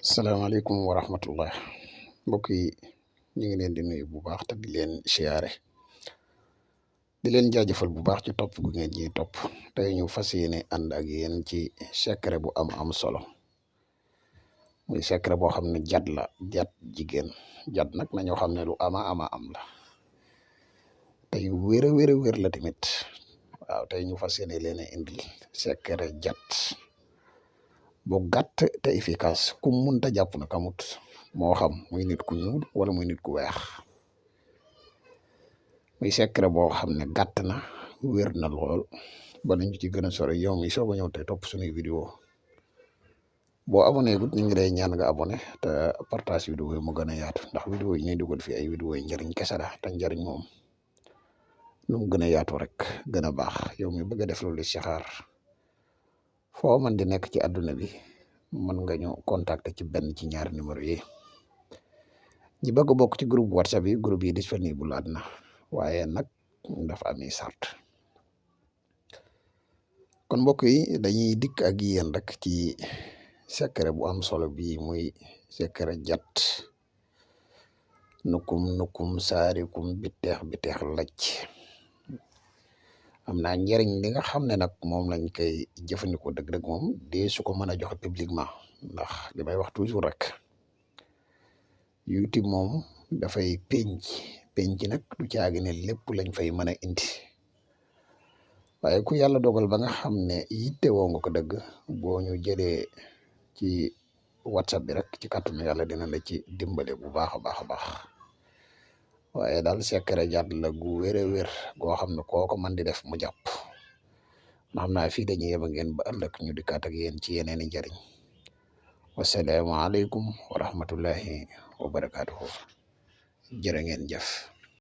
salaamaaleykum wa rahmatullah mbokk yi ñu ngi leen di nuyu bu baax te di leen siyaare di leen jaajëfal bu baax ci topp gu ngeen ñiy topp tey ñu fas yéene ànd ak yéen ci secret bu am solo muy secret boo xam ne jat la jat jigéen jat nag nañoo xam ne lu ama am la tey wér a wér la tamit waaw tey ñu fas yéene leen a indil secret jat bu gàtt te efficace ku munta jàpp na kamut moo xam muy nit ku ñuul wala muy nit ku weex muy secret boo xam ne gàtt na wér na lool ba nañu ci gën a sore yow mi soog a ñëw tey topp suñuy vidéo boo abonné gut ñu ngi lay ñaan nga abonné te partage vidéo yi mu gën a yaatu ndax vidéo yi ñuy dugal fii ay vidéo yi njëriñ kese la te njëriñ moom nu mu gën a yaatu rek gën a baax yow mi bëgg a def loolu si xaar foo man di nekk ci àdduna bi mën nga ñu contacter ci benn ci ñaari numéro yi ñi bëgg a bokk ci groupe whatsapp yi groupe yi disponible laat na waaye nag dafa ami sart kon mbokk yi dañuy dikk ak yéen rek ci secret bu am solo bi muy secret jat nukum saarikum biteex lacc am naa njëriñ li nga xam ne nag moom lañ koy jëfandikoo dëgg-dëgg moom dee su ko mën a joxe publiquement ndax li may wax toujours rek YouTube moom dafay penc nag du caagi ne lépp lañ fay mën a indi waaye ku yàlla dogal ba nga xam ne yitte woo nga ko dëgg boo ñu jëlee ci WhatsApp bi rek ci kàttanu yàlla dina la ci dimbale bu baax a baax waaye daal secret jat la gu wér a wér goo xam ne kooko man di def mu jàpp ma xam naa fii dañuy yem ak ngeen ba ëllëg ñu dikkaat ak yéen ci yeneen i njëriñ wasalaamaaleykum wa rahmatullahi wa barakaatuhu jërë ngeen jëf